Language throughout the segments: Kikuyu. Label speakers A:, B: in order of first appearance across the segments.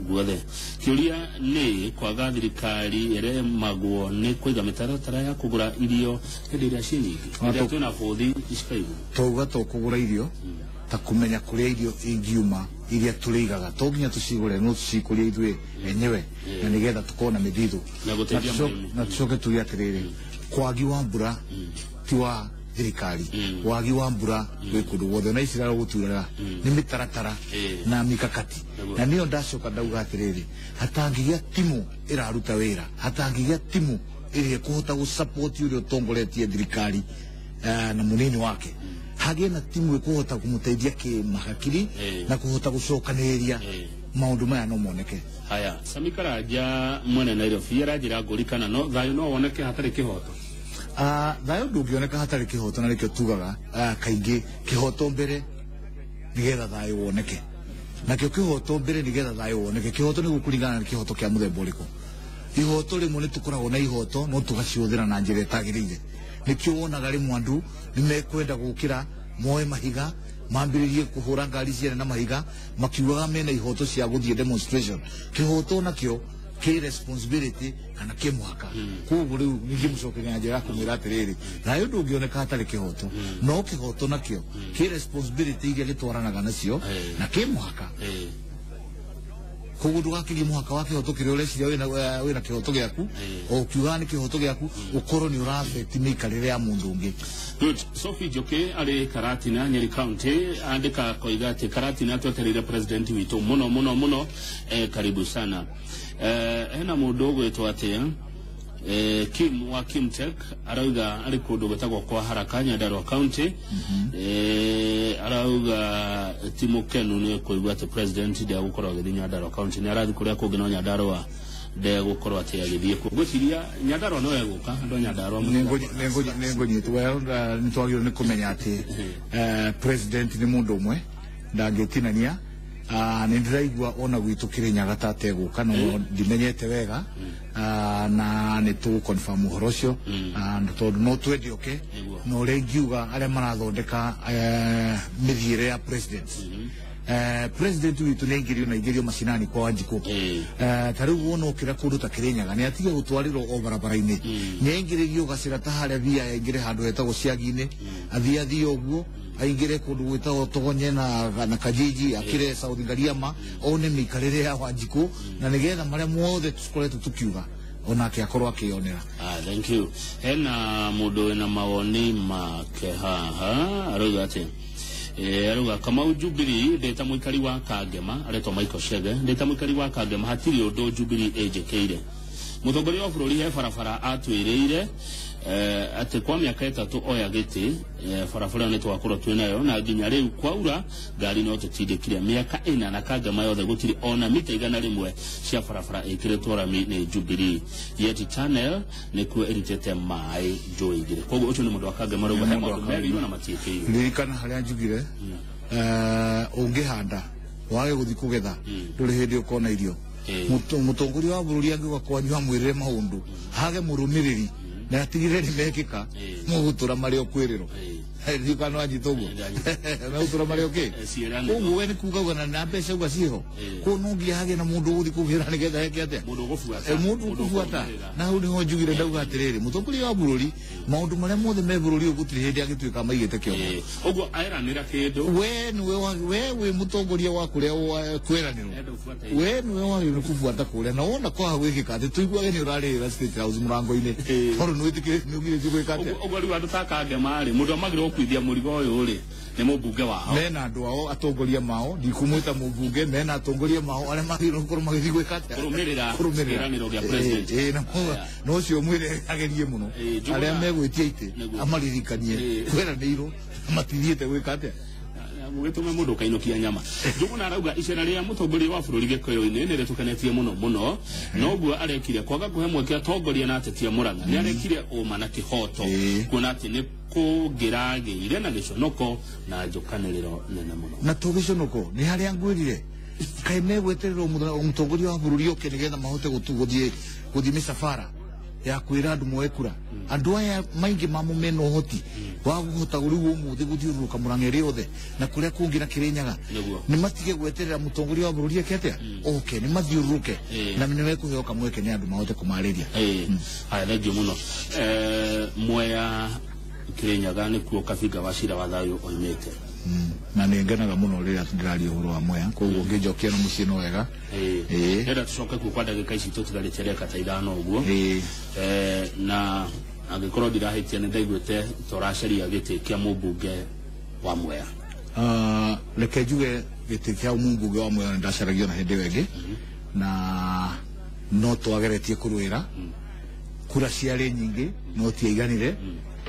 A: Guothe. Kĩũria nĩ kwaga thirikari ĩremagwo nĩ kũiga mĩtaratara ya kũgũra irio hĩndĩ ĩrĩa ciĩ nyingĩ, hĩndĩ ĩrĩa twĩna bũthi icikaigũ.
B: Twauga to kũgũra irio, ta kũmenya kũrĩa irio ingiuma iria tũrĩigaga, to nginya tũcigũre, no tũcikũrie ithuĩ enyewe, na nĩgetha tũkorwo na mĩthithũ.
A: Na gũteithia mũrĩmi.
B: Na tũcoke tuge atĩrĩrĩ, kwagi wa mbura ti wa thirikari, wagi wa mbura wĩ kũndũ guothe, ona ici gũturara nĩ mĩtaratara na mikakati. Na nĩyo ndacoka ndauga atĩrĩrĩ, hatangĩgĩa timu ĩraruta wĩra, hatangĩgĩa timu ĩrĩa ĩkũhota gũsupport ũrĩa ũtongoretie thirikari na mũnini wake, hagĩe na timu ĩkũhota kũmũteithia kĩmahakiri na kũhota gũcokanĩrĩria maũndũ maya no moneke.
A: Haya, Sami Karanja mwene Nairobi aranjĩra ngũri kana no thayũ no woneke hatarĩ kĩhoto.
B: Thayũ ndũngĩoneka hatarĩ kĩhoto, na nĩkĩo tugaga kaingĩ kĩhoto mbere nĩgetha thayũ woneke. Nakĩo kĩhoto mbere nĩgetha thayũ woneke, kĩhoto nĩ gũkũringana na kĩhoto kĩa mũthemba ũrĩkũ. Ihoto rĩmwe nĩ tũkoragwo na ihoto no tũgacihũthĩra na njĩra ĩtagĩrĩire. Nĩkĩo wonaga rĩmwe andũ nĩ mekwenda gũkĩra moe mahiga mambĩrĩrie kũhũra ngari ciene na mahiga, makiugaga mena ihoto cia gũthiĩ demonstration. Kĩhoto nakĩo kĩ responsibility kana kĩ mũhaka. Koguo rĩu ningĩmũcokeria na njĩra ya kũmwĩra atĩrĩrĩ, thayũ ndũngĩoneka hatarĩ kĩhoto, no kĩhoto nakĩo kĩ responsibility iria gĩtwaranaga nacio na kĩ mũhaka. Koguo ndũgakĩrie mũhaka wa kĩhoto kĩrĩa ũreciria wĩna kĩhoto gĩaku, o ũkiugaga nĩ kĩhoto gĩaku, ũkorwo nĩ ũra-affect mĩikarĩre ya mũndũ ũngĩ.
A: Good. Sophie Njoki arĩ Karatina, Nyeri County, andĩka koiga atĩ Karatina twetereire president witũ mũno mũno mũno, karibu sana. Hena mũndũ ũgwĩtwo atĩa, Kim wa Kimtech arauga arĩ kũndũ gwĩtagwo kwa Haraka, Nyandarua County. Arauga ti mũkenu nĩ kũigua atĩ president ndegũkorwo agĩthiĩ Nyandarua County, nĩ arathiĩ kũrĩa kũngĩ no Nyandarua ndegũkorwo atĩ agĩthiĩ kuo. Ngwĩciria Nyandarua no egũka, andũ a Nyandarua.
B: Nĩngũnyitwo. Well, nĩ twagĩrĩirwo nĩ kũmenya atĩ president nĩ mũndũ ũmwe ndangĩtinania. Nĩ ndĩraigua ona gwitũ Kĩrĩnyaga ta ategũka, no ndimenyete wega, na nĩ tũ confirm ũhoro ũcio, tondũ no twende oke. Na ũrĩa ingiuga arĩa marathondeka mĩthiĩre ya president, president witũ nĩ aingĩrio na aingĩrio macinani kwa Wanjikũ. Ta rĩu wona ũkĩra kũndũ ta Kĩrĩnyaga nĩ atige gũtwarĩrwo o barabara-inĩ, nĩ aingĩrĩrio gacĩra ta harĩa via aingĩre handũ hetagwo Ciagi-inĩ, athiĩ athiĩ ũguo aingĩre kũndũ gwĩtagwo Togonye na Kajiji, akĩre South Ngariama, one mĩikarĩre ya Wanjikũ, na nĩgetha marĩa mothe tũkoretwo tũkiuga onake akorwo akĩyonera.
A: Thank you. Hena mũndũ wĩna mawoni make haha arauga atĩ arauga Kamau Jubilee ndĩta mũikari wa Kangema, aretwo Michael Shege, ndĩta mũikari wa Kangema hatirĩ ũndũ Jubilee ĩnjĩkĩire. Mũtongoria wa bũrũri he barabara atwĩrĩire atĩ kwa mĩaka 3 oya gĩtĩ, barabara ĩyo nĩ twakorwo twĩ nayo, na nginya rĩu kwaura ngari no tũtindĩkire. Mĩaka 4 na Kangema yothe gũtirĩ ona mita 100 cia barabara ĩkĩrĩtwo rami nĩ Jubilee. Yeti Channel nĩkuo ĩrutĩte maĩ njũĩ igĩrĩ. Koguo ũcio nĩ mũndũ wa Kangema ũrauga he maũndũ merirwo na matiĩkĩirwo.
B: Ririkana harĩa njugire, ũngĩhanda wage gũthiĩ kũgetha ndũrĩ hĩndĩ ũkona irio. Mũtongoria wa bũrũri angĩũka kwanyu amwĩrĩre maũndũ, hage mũrũmĩrĩri na atigĩrĩre nĩ mekĩka, mũgũtũra marĩ o kwĩrĩrwo. Ndiũĩ kana nĩwanyita ũguo. Megũtũra marĩ o kĩ?
A: Ciĩranĩro.
B: Ũguo we nĩ kuga uga na mbeca uga ciĩho. Koguo no nginya hagĩe na mũndũ ũgũthiĩ kũgĩra nĩgetha eke atĩa?
A: Mũndũ ũgũbuata.
B: Mũndũ
A: Mũndũ
B: ũgũbuata.
A: ũkũrũmĩrĩra.
B: Na hau nĩho njugire ndauga atĩrĩrĩ, mũtongoria wa bũrũri maũndũ marĩa mothe me bũrũri ũyũ gũtirĩ hĩndĩ angĩtuĩka maigĩte kĩongo.
A: Ũguo aeranĩra kĩndũ.
B: We nĩwe we wĩ mũtongoria wa kũrĩa kwĩranĩrwo.
A: Enda ũbuate.
B: We nĩwe wagĩrĩirwo nĩ kũbuata kũrĩa, na wona kwaga gwĩkĩka atĩ tũiguage nĩ ũrarĩrĩra State House mũrango-inĩ. Tondũ nĩ wĩtĩkĩrĩte, nĩ ũgirĩtio gwĩka atĩa?
A: Ũguo rĩu andũ ta Kangema rĩ, mũndũ amagĩrĩirwo gũkuithia mũrigo ũyũ rĩ, nĩ mũmbunge wao.
B: Mena andũ ao, atongoria mao, ndikumwĩta mũmbunge, mena atongoria mao arĩa magĩrĩirwo gũkorwo magĩthiĩ gwĩka atĩa?
A: Kũrũmĩrĩra
B: Kũrũmĩrĩra.
A: kĩĩranĩro kĩa president.
B: Na ũcio mwĩre agerie mũno.
A: Njũgũna.
B: Arĩa megwĩtia itĩ,
A: Nĩguo.
B: amaririkanie. Kweranĩirwo, matithiĩte gwĩka atĩa?
A: Mũgĩtũme mũndũ ũkainũkia nyama. Njũgũna arauga icera rĩa mũtongoria wa bũrũri Gĩkũyũ-inĩ nĩ rĩtũkenetie mũno mũno, noguo arekire kwaga kũhe mweke atongoria na ateti a Mũrang'a. Nĩ arekire ũma na kĩhoto, kuona atĩ nĩ kũngĩragĩire na gĩconoko na njũkanĩrĩro nene mũno.
B: Na to gĩconoko nĩ harĩa ngwĩrire kaĩ megwetererwo mũtongoria wa bũrũri oke nĩgetha mahote gũthiĩ mĩcabara. ya kwĩra andũ moe kura. Andũ aya maingĩ mamo mena ũhoti wa kũhota rĩu ũmũthĩ gũthiũrũrũka Murang'a ĩrĩ yothe na kũrĩa kũngĩ na Kĩrĩnyaga. Nĩ matige gweterera mũtongoria wa bũrũri eke atĩa oke, nĩ mathiũrũrũke na nĩ mekũheo kamweke nĩ andũ mahote kũmarĩria.
A: Haya, thengiũ mũno. Mwea Kĩrĩnyaga nĩkuo Kabinga wa Cira wa Thayũ oimĩte.
B: Na nĩ ngenaga mũno rĩrĩa ndĩraria ũhoro wa Mwea, koguo ngĩnjokia na mũciĩ no wega.
A: Ndĩrenda tũcoke kuo kwa ndagĩka ici tũtigarĩte reka ta ithano ũguo. Na angĩkorwo ndirahĩtia nĩ ndaiguĩte tũracaria gĩtĩ kĩa mũmbunge wa Mwea.
B: Reke njuge gĩtĩ kĩa mũmbunge wa Mwea nĩ ndacaragia na hĩndĩ ĩyo ĩngĩ, na no twageretie kũrũĩra. Kura ciarĩ nyingĩ no tiaiganire.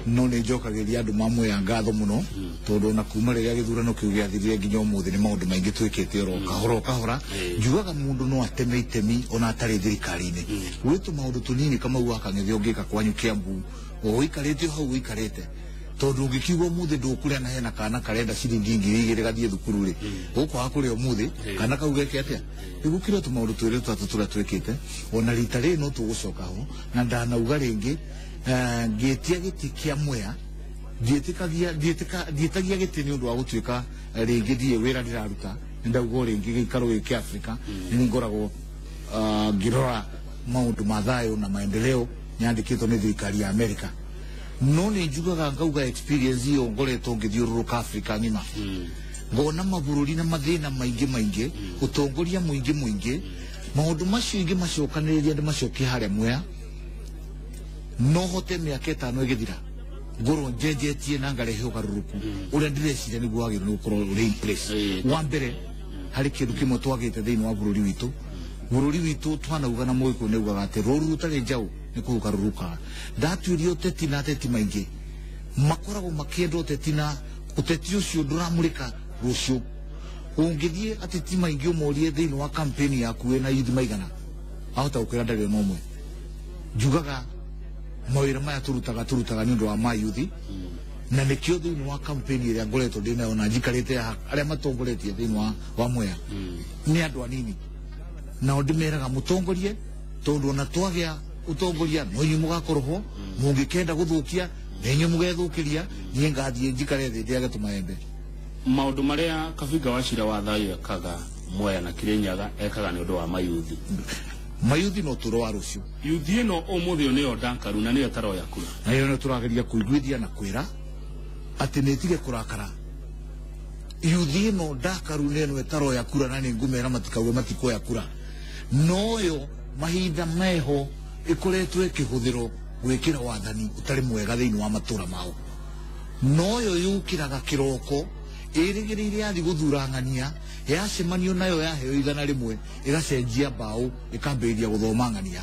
B: No nĩ njokagĩria andũ ma Mwea ngatho mũno, tondũ ona kuma rĩrĩa gĩthurano kĩu gĩathirire nginya ũmũthĩ nĩ maũndũ maingĩ twĩkĩte oro kahora o kahora. Njugaga mũndũ no ateme itemi ona atarĩ thirikari-inĩ. Gwĩ tũmaũndũ tũnini Kamau wa Kang'ethe ũngĩka kwanyu Kiambu o ũikarĩte o hau ũikarĩte, tondũ ũngĩkiuga ũmũthĩ ndũkũrĩa na hena kana karenda ciringi 2,000 gathiĩ thukuru rĩ, ũkwaga kũrĩa ũmũthĩ kana kau geke atĩa? Rĩu gũkĩra tũmaũndũ twĩrĩ tũtatũ tũrĩa twĩkĩte, ona rita rĩrĩ no tũgũcoka ho. Na ndanauga rĩngĩ, ngĩtia gĩtĩ kĩa Mwea ndiĩtagia gĩtĩ nĩ ũndũ wa gũtuĩka rĩngĩ ndirĩ wĩra ndĩraruta. Nĩ ndauga o rĩngĩ gĩikaro gĩkĩ kĩa Afrika nĩ ngoragwo ngĩrora maũndũ ma thayũ na maendeleo nyandĩkĩtwo nĩ thirikari ya Amerika. No nĩ njugaga ngauga experience ĩyo ngoretwo ngĩthiũrũrũka Afrika ng'ima, ngona mabũrũri na mathĩna maingĩ maingĩ, ũtongoria mũingĩ mũingĩ, maũndũ macio ingĩ macokanĩrĩria ndĩmacokie harĩa Mwea, no hote mĩaka 5 ĩgĩthira ngorwo njenjetie na ngarehe ũgarũrũku ũrĩa ndĩreciria nĩguo wagĩrĩirwo nĩ gũkorwo ũrĩ in place. Wa mbere, harĩ kĩndũ kĩmwe twagĩte thĩinĩ wa bũrũri witũ. Bũrũri witũ twanauga na mũgĩkũyũ nĩ augaga atĩ rũru rũtarĩ njaũ nĩ kũhuka rũrukaga. Ndatuĩria ũteti na ateti maingĩ makoragwo makĩenda ũteti, na ũteti ũcio ndũramũrĩka rũciũ. Ũngĩthiĩ ateti maingĩ ũmorie thĩinĩ wa campaign yaku wĩna youth maigana, ahota gũkwĩra ndarĩ ona ũmwe. Njugaga mawĩra maya tũrutaga nĩ ũndũ wa mayuthi, na nĩkĩo thĩinĩ wa campaign ĩrĩa ngoretwo ndĩ nayo na njikarĩte haha, arĩa matongoretie thĩinĩ wa Mwea nĩ andũ anini, nao ndĩmeraga mũtongorie, tondũ ona twagĩa ũtongoria no inyuĩ mũgakorwo ho, mũngĩkenda gũthũkia na inyuĩ mũgethũkĩria, niĩ ngathiĩ njikare thĩ ndĩage tũmaembe.
A: Maũndũ marĩa Kabinga wa Cira wa Thayũ ekaga Mwea na Kĩrĩnyaga ekaga nĩ ũndũ wa mayuthi.
B: Mayuthi no tũro wa rũciũ.
A: Yuthi ĩno ũmũthĩ ũyũ nĩyo ndakaru na nĩyo ĩtaroya kura.
B: Na ĩyo nĩyo tũrageria kũiguithia na kwĩra atĩ nĩ ĩtige kũrakara. Yuthi ĩno ndakaru nĩ ĩno ĩtaroya kura, na nĩ ngũmera matikauge matikoya kura. Noyo mahinda meho ĩkoretwo ĩkĩhũthĩrwo gwĩkĩra wathani ũtarĩ mwega thĩinĩ wa matũra mao. Noyo yũkĩraga kĩroko ĩrĩgĩrĩire yathi gũthura ng'ania, yacemanio nayo yaheo 100 ĩgacenjia mbaũ ĩkambĩrĩria gũthoma ng'ania.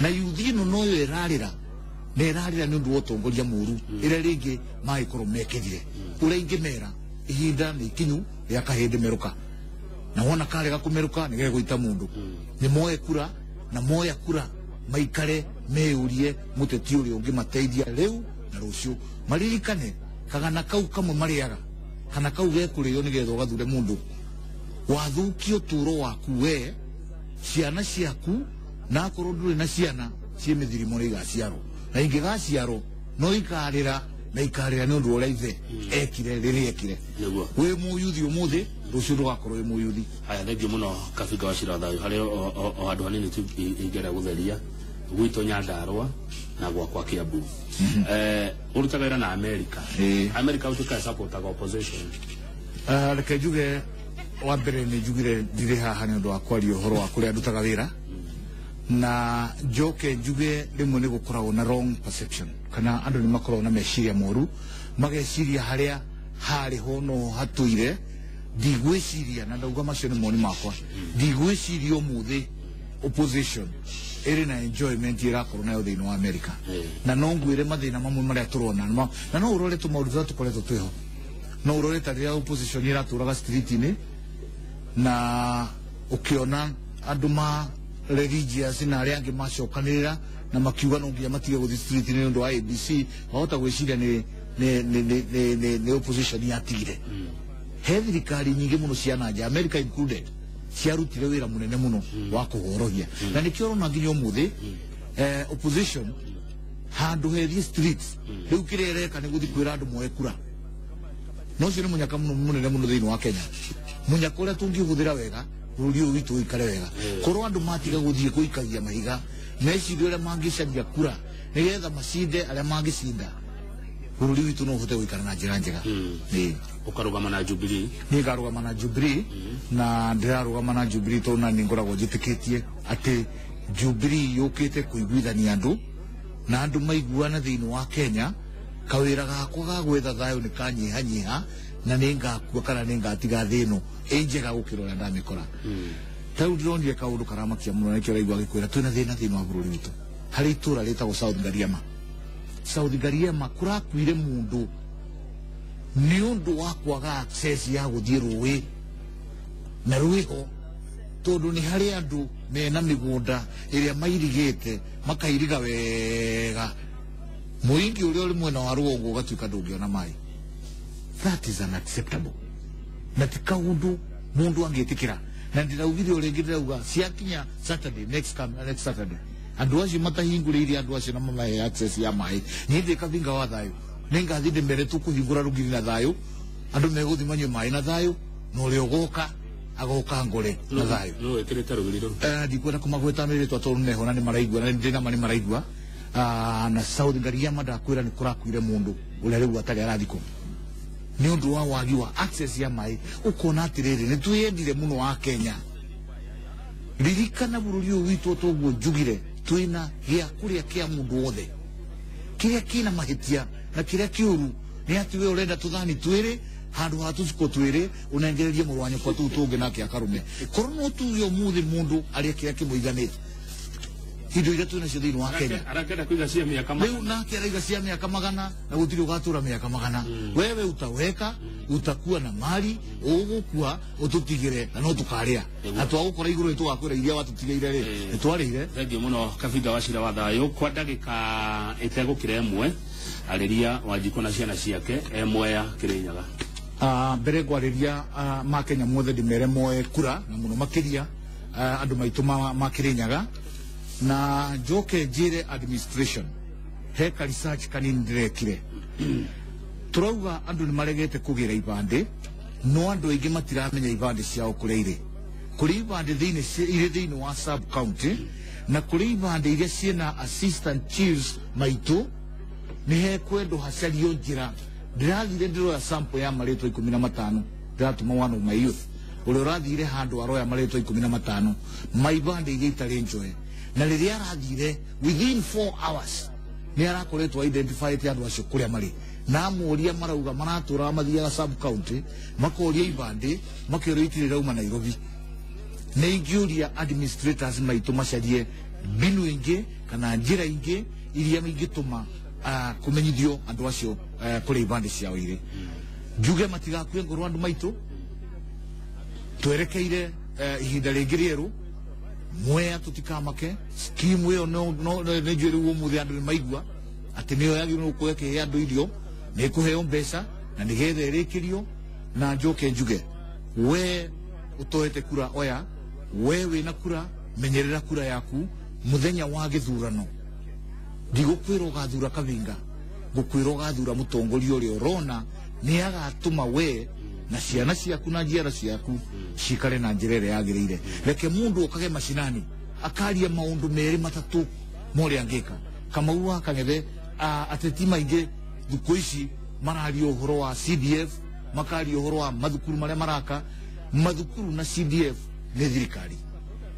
B: Na yuthi ĩno noyo ĩrarĩra, na ĩrarĩra nĩ ũndũ wa ũtongoria mũru ĩrĩa rĩngĩ magĩkorwo mekĩrire. Ũrĩa ingĩmera ihinda nĩ ikinyu rĩa kahĩndĩ merũka, na wona karega kũmerũka nĩ gegũita mũndũ. Nĩ moe kura, na moya kura maikare meyũrie mũteti ũrĩa ũngĩmateithia rĩu na rũciũ. Maririkane kagana kau kamwe marĩaga kana kau gekũrĩo nĩgetha ũgathure mũndũ wathũkia ũtũũro waku we, ciana ciaku, na akorwo ndũrĩ na ciana ciĩ mĩthirimo nĩ igaciarwo, na ingĩgaciarwo no ikarĩra na ikarĩra nĩ ũndũ ũrĩa ithe ekire rĩrĩa ekire. Wĩ mũyuthi ũmũthĩ, rũciũ ndũgakorwo wĩ mũyuthi.
A: Haya, thengiũ mũno Kabinga wa Cira wa Thayũ. Harĩ o handũ hanini tu ingĩenda gũtheria gwitũ Nyandarũa na gwakwa Kiambu. Ũrutaga wĩra na America. America ũtuĩkaga supportaga opposition.
B: Reke njuge wa mbere nĩ njugire ndirĩ haha nĩ ũndũ wa kwaria ũhoro wa kũrĩa ndutaga wĩra, na njoke njuge rĩmwe nĩ gũkoragwo na wrong perception, kana andũ nĩ makoragwo na meciria moru, mageciria harĩa harĩ ho no hatũire. Ndigwĩciria, na ndauga macio nĩ moni makwa, ndigwĩciria ũmũthĩ opposition ĩrĩ na enjoyment ĩrakorwo nayo thĩinĩ wa America. Na no ngwĩre mathĩna mamwe marĩa tũrona, na no ũrore tũmaũndũ tũrĩa tũkoretwo twĩho, no ũrore ta rĩrĩa opposition ĩratũraga street-inĩ na ũkĩona andũ ma religious na arĩa angĩ macokanĩrĩra na makiuga no nginya matige gũthiĩ street-inĩ nĩ ũndũ wa ABC, wahota gwĩciria nĩ opposition yatigire. He thirikari nyingĩ mũno cia nanja, America included, ciarutire wĩra mũnene mũno wa kũhorohia, na nĩkĩo ũrona nginya ũmũthĩ Opposition handu hethi streets riu kiria ireka ni guthi kwira andu moe kura. No ucio ni munyaka muno munene muno thiini wa Kenya, munyaka uria tungihuthira wega bururi uyu witu uikare wega. Korwo andu matiga guthie guikagia mahiga mecirie uria mangicaria kura nigetha macinde aria mangicinda, bururi witu no uhote guikara na njira njega. Ni
A: ukarugama na Jubilee?
B: Ni ngarugama na Jubilee, na ndirarugama na Jubilee tondu na ningoragwo njitikitie ati Jubilee yukite kuiguithania andu na andu maiguana thiini wa Kenya. Kawira gakwa ga gwetha thayo ni kanyihanyiha na ningakua kana ningatiga thi ino ĩ njega gũkĩra ũrĩa ndamĩkora. Ta rĩu ndĩronire kaũndũ karamakia mũno nĩkĩo ũraigua agĩkwĩra twĩna thĩna thĩinĩ wa bũrũri witũ harĩ itũra rĩtagwo South Ngariama. South Ngariama kũrakuire mũndũ nĩ ũndũ wa kwaga access ya gũthiĩ rũĩ na rwĩho, tondũ nĩ harĩ andũ mena mĩgũnda ĩrĩa mairigĩte makairiga wega, mũingi ũrĩa ũrĩ mwena wa rũgongo ũgatuĩka ndũngĩona maĩ. That is unacceptable na ti kaũndũ mũndũ angĩtĩkĩra. Na ndĩraugire o rĩngĩ, ndĩrauga ciakinya Saturday, next Saturday, andũ acio matahingũrĩire andũ acio na mamahe access ya maĩ, niĩ ndĩ Kabinga wa thayũ nĩngathiĩ ndĩmere tũkũhingũra rũgiri na thayũ, andũ megũthiĩ manyue maĩ na thayũ, na ũrĩa ũgoka agoka ngore na thayũ.
A: No wĩkĩrĩte rũgiri rũu?
B: Ndikwenda kũmagweta mĩrĩtwa tondũ neho na nĩmaraigua na ndĩ nama nĩmaraigua. Na South Ngariama ndakwĩra nĩ kũrakuire mũndũ ũrĩa rĩu atarĩ arathikwo nĩ ũndũ wa wagi wa access ya maĩ. Ũkona atĩrĩrĩ, nĩ twĩyendire mũno wa Kenya. Ririkana bũrũri ũyũ witũ toguo njugire, twĩna gĩa kũrĩa kĩa mũndũ wothe. Kĩrĩa kĩna mahĩtia na kĩrĩa kĩũru nĩ atĩ we ũrenda tũthani twĩrĩ handũ ha tũciko twĩrĩ ũnengererie mũrũ wa nyũkwa tũu tũngĩ nake akarume. Korwo no tuge ũmũthĩ mũndũ arĩe kĩrĩa kĩmũiganĩte, indo iria twĩ nacio thĩinĩ wa Kenya.
A: Arakenda kuiga cia mĩaka magana.
B: Rĩu nake araiga cia mĩaka magana na gũtirĩ ũgatũra mĩaka magana. Wewe utaweka, utakuwa na mali, ũgũkua ũtũtigĩre na no tũkarĩa. Na twagũkora igũrũ nĩtũgakwĩra iria watũtigĩire rĩ, nĩtwarĩire.
A: Thengiũ mũno Kabinga wa Cira wa Thayũ. Kwa ndagĩka ĩtegũkĩra ĩmwe, arĩria Wanjikũ na ciana ciake e Mwea Kĩrĩnyaga.
B: Mbere ngwarĩria ma Kenya mothe ndĩmere moe kura na mũno makĩria andũ maitũ ma Kĩrĩnyaga, na njoke njĩre administration he ka research kanini ndĩrekire. Tũrauga andũ nĩ maregete kũgĩra ibandĩ, no andũ aingĩ matiramenya ibandĩ ciao kũrĩa irĩ. Kũrĩ ibandĩ thĩinĩ irĩ thĩinĩ wa sub county, na kũrĩ ibandĩ iria ciĩna assistant chiefs maitũ, nĩ hekwendwo hacario njĩra. Ndĩrathire ndĩroya sample ya marĩtwa 15, ndĩratũma one of my youth ũrĩa ũrathire handũ aroya marĩtwa 15 ma ibandĩ iria itarĩ njoe, na rĩrĩa arathire within 4 hours nĩ arakoretwo identified andũ acio kũrĩa marĩ, na amoria marauga maratũraga mathiaga sub county makoria ibandĩ makerwo itirĩ irauma Nairobi. Nĩ ingĩũria administrators maitũ macarie mbinu ingĩ kana njĩra ingĩ iria ingĩtũma kũmenyithio andũ acio kũrĩa ibandĩ ciao irĩ. Njuge matigakue ngoro andũ maitũ, twerekeire ihinda rĩngĩ rĩerũ. Mwea tũtikamake, skimu ĩyo nĩ njũĩ rĩu ũmũthĩ andũ nĩ maigua atĩ nĩyo yagĩrĩirwo gũkorwo ĩkĩhe andũ irio, nĩ ĩkũheo mbeca na nĩgetha ĩrĩkĩrio. Na njoke njuge, we ũtoete kura oya, we wĩna kura, menyerera kura yaku mũthenya wa gĩthurano. Ndigũkwĩra ũgathura Kabinga, ngũkwĩra ũgathura mũtongoria ũrĩa ũrona nĩ agatũma we na ciana ciaku na njiara ciaku cikare na njĩra ĩrĩa yagĩrĩire. Reke mũndũ okage macinani akaria maũndũ merĩ matatũ ma ũrĩa angĩka. Kamau wa Kang'ethe, ateti maingĩ thukũ ici mararia ũhoro wa CDF, makaria ũhoro wa mathukuru marĩa maraka. Mathukuru na CDF nĩ thirikari.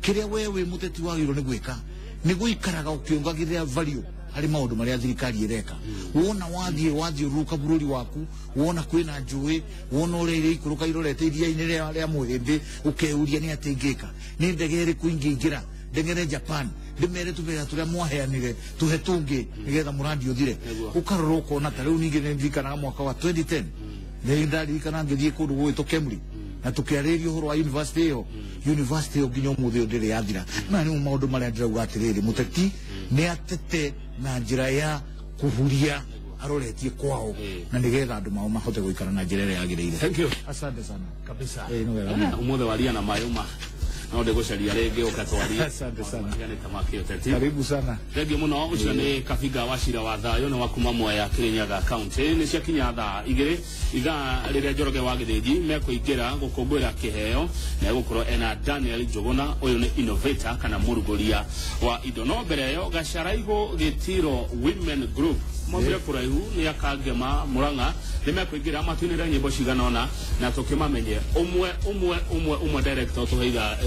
B: Kĩrĩa we wĩ mũteti wagĩrĩirwo nĩ gwĩka nĩ gũikaraga ũkĩongagĩrĩra value harĩ maũndũ marĩa thirikari ĩreka. Wona wathiũrũrũka bũrũri waku, wona kwĩna njũĩ, wona ũrĩa iraikũrũka irorete iria-inĩ rĩa Mũhĩndĩ, ũkeuria nĩ atĩ ingĩka, nĩ ndege ĩrĩkũ ingĩingĩra ndengere Japan, ndĩmere tũbeca tũrĩa mwaheanire tũhe tũngĩ nĩgetha mũrandi ũthire. Ũkarora ũkona ta rĩu ningĩ nĩndirikanaga mwaka wa 2010 nĩ ndaririkana ngĩthiĩ kũndũ gũgwĩtwo Kemri na tũkĩarĩria ũhoro wa university ĩyo. University ĩyo nginya ũmũthĩ ũyũ ndĩrĩ yathira. Maya nĩmo maũndũ marĩa ndĩrauga atĩrĩrĩ, mũteti nĩ atete na njĩra ya kũhuria aroretie kwao na nĩgetha andũ mao mahote gũikara na njĩra ĩrĩa yagĩrĩire.
A: Thank you.
B: Asante sana.
A: Kabisa.
B: Nĩ wega mũno.
A: Ũmũthĩ waria na maĩ uma. No ndĩgũcaria rĩngĩ ũkatwaria.
B: Asante sana.
A: Matiganĩte ma kĩũteti.
B: Karibu sana.
A: Thengiũ mũno. Ũcio nĩ Kabinga wa Cira wa Thayũ, nĩ wa kuma Mwea, Kirinyaga County. Nĩ ciakinya thaa 2, ithaa rĩrĩa Njoroge wa Gĩthĩnji mekũingĩra gũkũngũĩra kĩheo, na egũkorwo ena Daniel Njũgũna. Ũyũ nĩ innovator kana mũrugũria wa indo. No mbere ĩyo, Gacaraigũ Gĩtiro Women Group maumire kũraihu, nĩ akangema Mũrang'a, nĩ mekũingĩra matuinĩre nyĩmbo cigana ũna na tũkĩmamenye ũmwe ũmwe ũmwe ũmwe. Director, tũheiga.